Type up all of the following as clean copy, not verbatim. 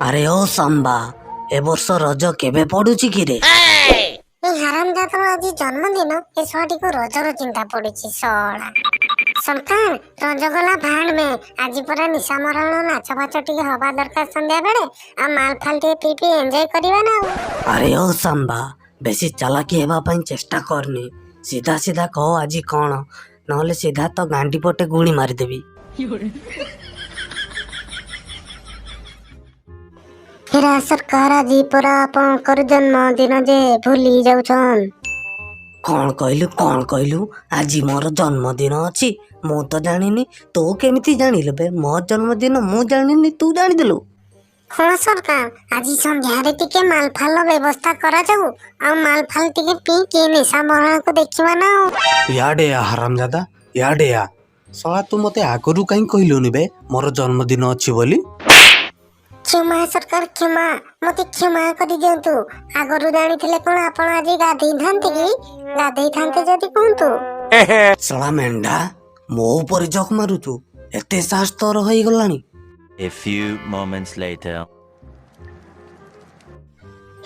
ଆରେ ଓ ସାମ୍ବା, ଏ ବର୍ଷ ରଜ କେବେ ପଡୁଛି କିରେ? ଏ ହାରାମଜାଦାର ଆଜି ଜନ୍ମଦିନ, ଏ ଶଳାଟିକୁ ରଜର ଚିନ୍ତା ପଡିଛି। ଶଳା ସରକାର, ରଜ ଗଲା ଭାଣ୍ଡ ମେ। ଆଜି ପରା ନିଶା ମରଣ ନାଚ ଫାଚ ଟିକେ ହବା ଦରକାର ସନ୍ଧ୍ୟା ବେଳେ, ଆଉ ମାଲ ଫାଲ ଟିକେ ପିଇ ପିଇ ଏନ୍ଜୟ କରିବା ନା ଆଉ। ଆରେ ଓ ସାମ୍ବା, ବେଶୀ ଚାଲାକି ହେବା ପାଇଁ ଚେଷ୍ଟା କରନି। ସିଧା ସିଧା କହ ଆଜି କଣ, ନହେଲେ ସିଧା ତ ଗାଣ୍ଡି ପଟେ ଗୁଳି ମାରିଦେବି। ହେରା ସରକାର, ଆଜି ପରା ଆପଣଙ୍କର ଜନ୍ମଦିନ ଯେ ଭୁଲି ଯାଉଛନ୍। କଣ କହିଲୁ, କଣ କହିଲୁ? ଆଜି ମୋର ଜନ୍ମଦିନ ଅଛି? ମୁଁ ତ ଜାଣିନି, ତୁ କେମିତି ଜାଣିଲୁ ବେ? ମୋ ଜନ୍ମଦିନ ମୁଁ ଜାଣିନି, ତୁ ଜାଣିଦେଲୁ? ହଁ ସରକାର, ଆଜି ସନ୍ଧ୍ୟାରେ ଟିକେ ମାଲଫାଲ ବ୍ୟବସ୍ଥା କରାଯାଉ, ଆଉ ମାଲଫାଲ ଟିକେ ପିଇକି ନିଶା ମରଣକୁ ଦେଖିବା ନା ଆଉ। ଇଆଡ଼େ ଆ ହାରାମଜାଦା, ଇଆଡ଼େ ଆ। ଶଳା, ତୁ ମୋତେ ଆଗରୁ କାହିଁ କହିଲୁନି ବେ ମୋର ଜନ୍ମଦିନ ଅଛି ବୋଲି? କ୍ଷମା ସରକାର, କ୍ଷମା, ମତେ କ୍ଷମା କରିଦିଅନ୍ତୁ। ଆଗରୁ ଜାଣିଥିଲେ କଣ ଆପଣ ଆଜି ଗାଧେଇଥାନ୍ତେ କି? ଗାଧେଇଥାନ୍ତେ ଯଦି କୁହନ୍ତୁ। ଶଳା ମେଣ୍ଢା, ମୋ ଉପରେ ଜଖ ମାରୁଛୁ? ଏତେ ସାହସ ତୋର ହେଇଗଲାଣି? A few moments later.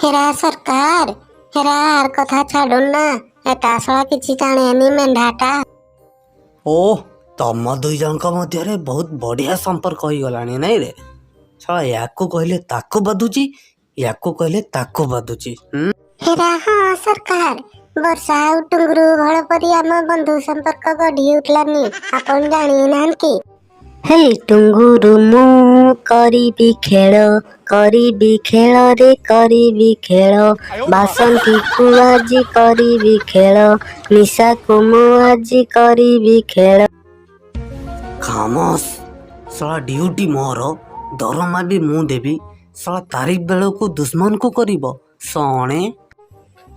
ହେରା ସରକାର, ହେରା ଆର କଥା ଛାଡୁନ ନା, ଏଟା ଶଳା କିଛି ଜାଣେନି ମେଣ୍ଢାଟା। ଓ, ତମ ଦୁଇ ଜଣଙ୍କ ମଧ୍ୟରେ ବହୁତ ବଢିଆ ସମ୍ପର୍କ ହେଇଗଲାଣି ନାଇଁ ରେ? ଶଳା, ୟାକୁ କହିଲେ ତାକୁ ବାଧୁଛି, ୟାକୁ କହିଲେ ତାକୁ ବାଧୁଛି, ହୁଁ? ହେରା ହଁ ସରକାର, ବର୍ଷା ଆଉ ଟୁଙ୍ଗୁରୁ ଘଳ ପରି ଆମ ବନ୍ଧୁ ସମ୍ପର୍କ ଗଢି ଉଠିଲାନି, ଆପଣ ଜାଣି ନାହାନ୍ତି। ହେଇ ଟୁଙ୍ଗୁରୁ, ମୁଁ କରିବି ଖେଳ, କରିବି ଖେଳରେ କରିବି ଖେଳ, ବାସନ୍ତୀକୁ ଆଜି କରିବି ଖେଳ, ନିଶାକୁ ମୁଁ ଆଜି କରିବି ଖେଳ। ଖାମୋଶ। ଶଳା, ଡ୍ୟୁଟି ମୋର, ଦରମା ବି ମୁଁ ଦେବି, ଶଳା ତାରିଖ ବେଳକୁ ଦୁଶ୍ମନକୁ କରିବ ଶଣେ।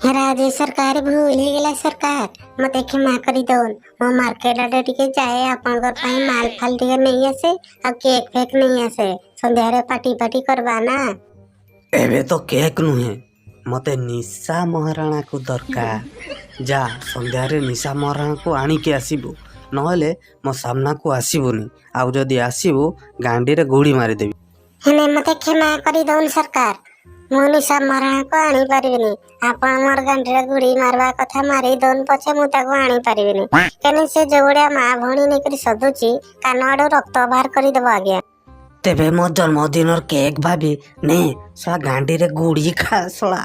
ହେରା ଆଜି ସରକାର ଭୁଲ ହେଇଗଲା ସରକାର, ମତେ କ୍ଷମା କରିଦଉନ୍। ମୁଁ ମାର୍କେଟ ଆଡେ ଟିକେ ଯାଏ, ଆପଣଙ୍କ ପାଇଁ ମାଲ ଫାଲ ଟିକେ ନେଇ ଆସେ ଆଉ କେକ୍ ଫେକ୍ ନେଇ ଆସେ, ସନ୍ଧ୍ୟାରେ ପାର୍ଟି ଫାଟି କରବା ନା। ଏବେ ତ କେକ୍ ନୁହେଁ, ମତେ ନିଶା ମହାରଣାକୁ ଦରକାର। ଯା, ସନ୍ଧ୍ୟାରେ ନିଶା ମହାରଣାକୁ ଆଣିକି ଆସିବୁ, ନହେଲେ ମୋ ସାମ୍ନାକୁ ଆସିବୁନି, ଆଉ ଯଦି ଆସିବୁ ଗାଣ୍ଡିରେ ଗୁଳି ମାରିଦେବି। ହେଲେ ମତେ କ୍ଷମା କରିଦଉନ୍ ସରକାର, ମୁଁ ନିଶା ମହାରଣାକୁ ଆଣିପାରିବିନି। ଆପଣ ମୋର ଗାଣ୍ଡିରେ ଗୁଳି ମାରବା କଥା ମାରି ଦଉନ୍ ପଛେ, ମୁଁ ତାକୁ ଆଣିପାରିବିନି। କାହିଁକି ସେ ଯୋଉ ଭଳିଆ ମା ଭଉଣୀ ନେଇକରି ସଦୁଛି, କାନ ଆଡୁ ରକ୍ତ ବାହାର କରିଦବ ଆଜ୍ଞା। ତେବେ ମୋ ଜନ୍ମଦିନର କେକ୍ ଭାବି ନେ, ଶଳା ଗାଣ୍ଡିରେ ଗୁଳି ଖା ଶଳା।